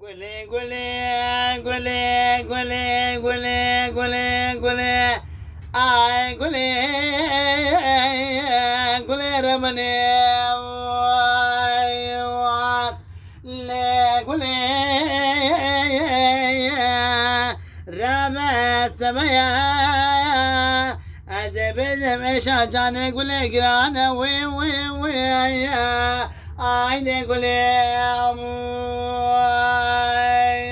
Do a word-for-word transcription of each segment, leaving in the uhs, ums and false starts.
Gulê, gulê, gulê, gulê, gulê, gulê, gulê. Ay gulê, gulê remenê. Ay, ay. Lê gulê reme semeya. Ez ê bêjim êşa canê gulê giran e, wê, wê, wê, ya. Ay lê gulê, ay,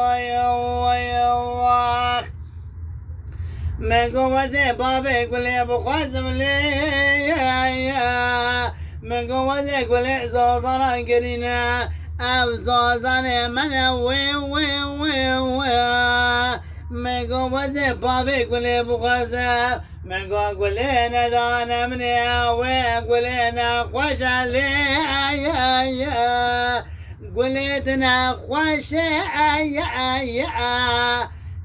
ay, ay, ay. Min got wezê bavê gulê bixwazim lê, ya, ya. Min got wezê gulê zazana girîne, ev zazanê min e, wê, wê, wê, wê. Min got wezê bavê gulê bixwazim. Min got gulê nedane min ê, wê gulê nexweş e lê, ya, ya. Gulê tu nexweş e, ya, ya.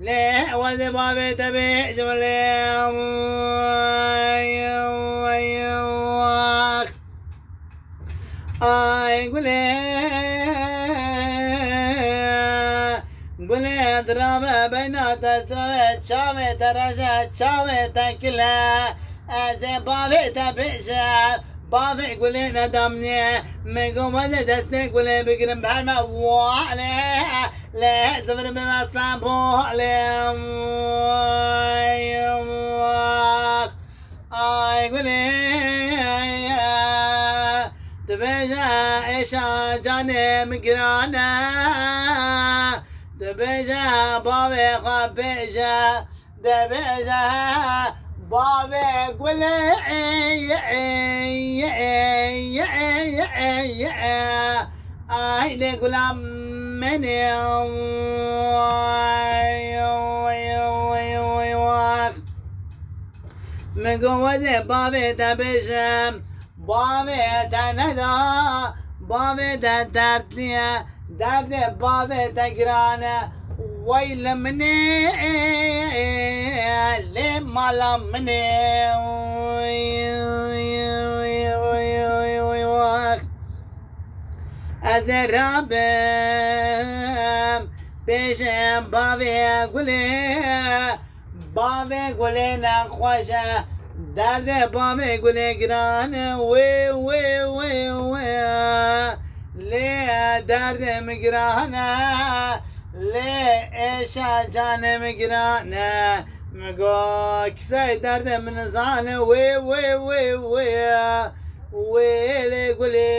Lê wezê bavê te bêjim lê. Ay gulê, gulê dirabe beyna te strave, çavê te reje, çavê te kile. Ez ê bavê te bêjim, bavê gulê nedamnê. Min got wezê destê gulê bigirim, berme walê. Lê zivirim bime sembol lê. Ay gulê, dibêje êşa canê min giran e. Dibêje bavê xwe bêje, dibêje bavê gulê. Ay lê gula min ê. Min got wezê bavê te bêjim, bavê te neda, bavê te dertlî ye, derdê bavê te giran e. Wey li min ê, lê mala min ê. Ez ê rabim pêşê bavê gulê. Bavê gulê nexweş e, derdê bavê gulê giran e. Wê, wê, wê, wê. Lê derdê min giran e, lê êşa canê min giran e. Min got kisey derdê min nizane. Wê, wê, wê, wê. Wê lê gulê.